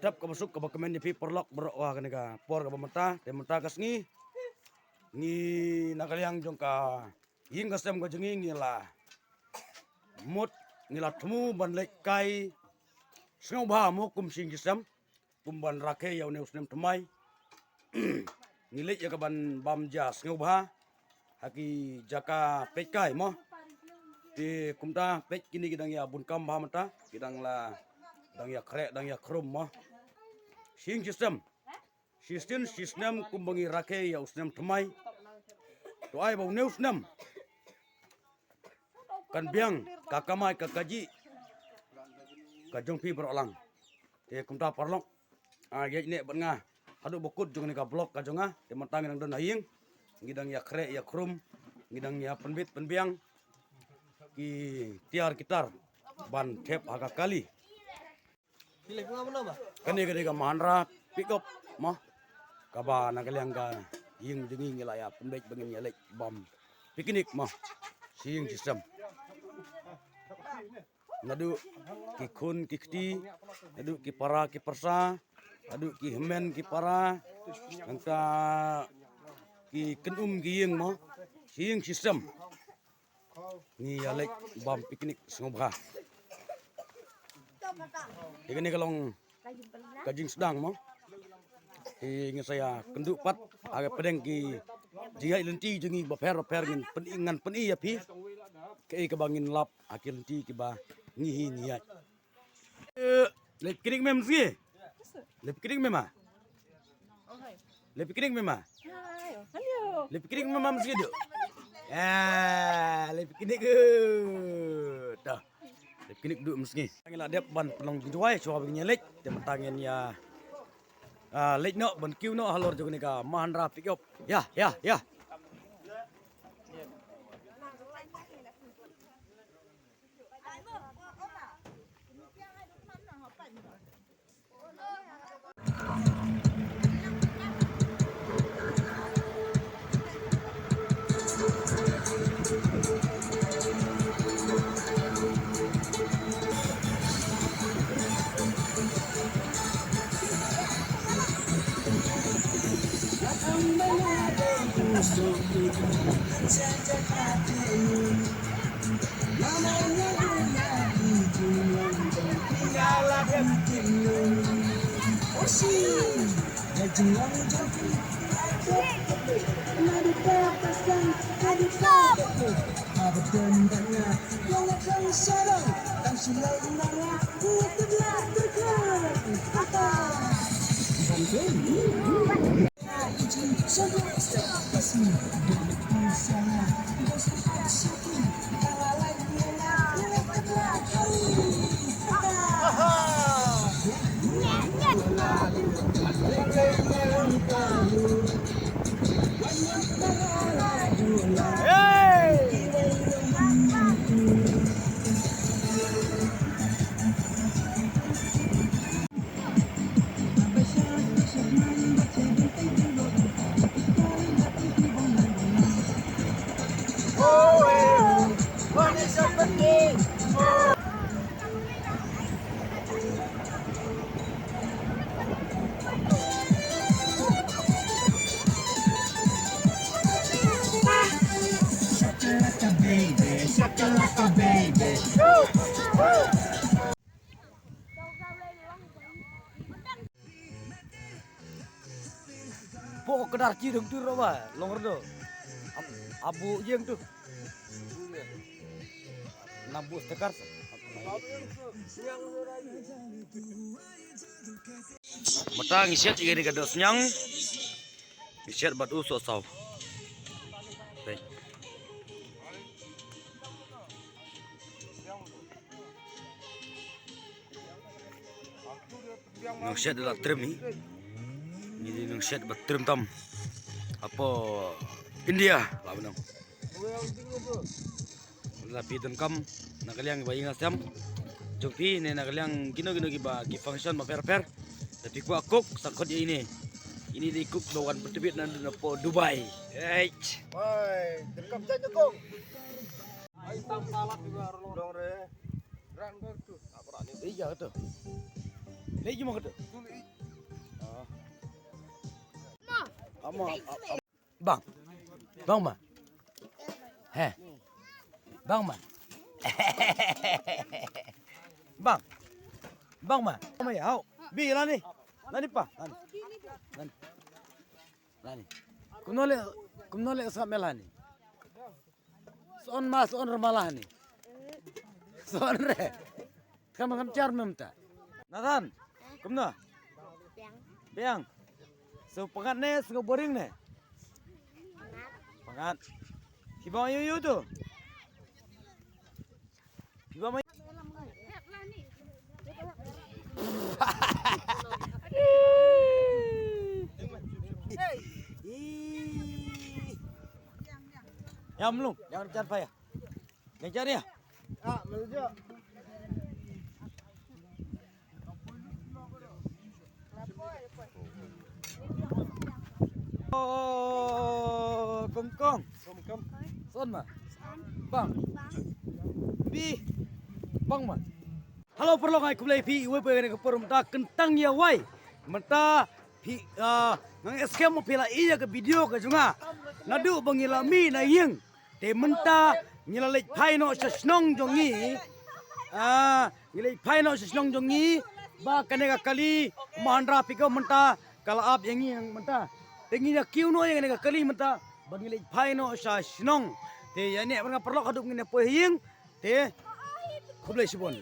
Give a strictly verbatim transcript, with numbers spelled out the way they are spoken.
thep kaba suk kaba kmen ïa phi paralok baroh ha kane ka por kaba mynta, te mynta ka sngi ngi na ka liang jong ka ïing ka sem ka jong ngi ngi la mut, ngi la thmu ban leit kai sngewbha mo kum shi ïing shi sem, kum ban rakhe ïa une u snem thymmai. Ngi leit ïa ka ban bam ja sngewbha ha ki jaka peit kai mo. Te kumta peit kine ki dang ïa bun kam bha mynta, ki dang la, dang ïa khreh dang ïa khrum mo. Shi ïing shi sem, shi sien shi snem kumba ngi rakhe ïa u snem thymmai. To ai ba une u snem kan biang ka kamai ka kajih ka jong phi baroh lang. Te kumta paralok, ah, ïaid ne bad nga haduh ba kut jong kane ka vlog ka jong nga. Te mynta ngi dang don ha ïing, ngi dang ïa khreh ïa khrum, ngi dang ïa pynbit pynbiang ki tiar ki tar ban thep ha ka kali. Kane ka dei ka Mahindra pickup mo, kaba na ka liang ka ïing jong ngi ngi la ïa pynbeit ba ngin ïa leit bam picnic mo, shi ïing shi sem. Naduh ki khun ki kti, naduh ki para ki pyrsa, naduh ki hynmen ki para, nangta ki kynum ki ïing mo, shi ïing shi sem ngi ïa leit bam picnic sngewbha. Te kane ka long ka jingsdang mo. Te ngin sa ïa kynduh pat ha ka pdeng ki jingïaid lynti jong ngi bapher bapher, ngin pyni, ngan pyni ïa phi kaei kaba ngin lap ha ki lynti kiba ngi hi ngi ïaid. Eh, leit picnic mem sngi? Leit picnic mem a? Leit picnic mem a? Leit picnic mem a sngi du? Ah, leit picnic, eh. Toh. Leit picnic du sngi. Ngi la dep ban pynlong jingduwai shuwa ba ngin ïa leit. Te mynta ngin ïa, ah, leit noh ban kiew noh halor jong kane ka Mahindra pickup. Ïa, ïa, ïa. Bo kedar ci dong tu roba, long redo. Ab-, abu jeng tu. Nabu stekar. Mynta ngi shet ïa kane ka doh sniang. Ngi shet bad u soh saw. Thank. Nong shet la trim hi. Ngi dei nong shet ba trim tam. Hapoh India la ba nong. La phi donkam na ka liang ba ïing sem jong phi ne na ka liang kino kino kiba ki function bapher bapher. Lada phi kwah cook sa khot ïa ine. Ine dei cook ba wan pyntbit na, na hapoh Dubai. Eish. Wai, donkam jait cook. Ai, tam salad juga, Rolo. Dong re. Ran kau tu. Tak berat ni. Iya tu. Lei jima kata. Ama. Bang. Bang ma. He. Bang ma. Bang. Bang ma. Bang ma ya. Hau. Bi lani. Lani pa. Lani. Lani. Lani. Kumno le, kumno le sa me lani. Son ma son re ma lani. Son re. Kam kam char mem ta. Nathan. Kumno. Biang. Biang. So pangat ne, so boring ne. Pangat. Kibang yu yu tu. Kibang mai. Ya mlung, jangan chat payah. Jangan chat ya. Ah, melujuk. Oh, kongkong. Son ma. Bang. Bi. Bang ma. Hello paralok, ngai khublei phi iwei pa iwei ka por mynta kyntang ïa wai. Mynta phi ah, ngan skhem phi la i ïa ka video ka jong nga. Naduh ba ngi la mih na ïing. Te mynta ngi la leit phai noh sha shnong jong ngi. Ah, ngi leit phai noh sha shnong jong ngi. Ba kane ka kali Mahendra pickup mynta ka la ap ïa ngi mynta. Te ngi ïa kiew noh ïa kane ka kali mynta ba ngi leit phai noh sha shnong. Te ïa ne nga paralok haduh ngin ïa poi ha ïing. Te khublei shibun.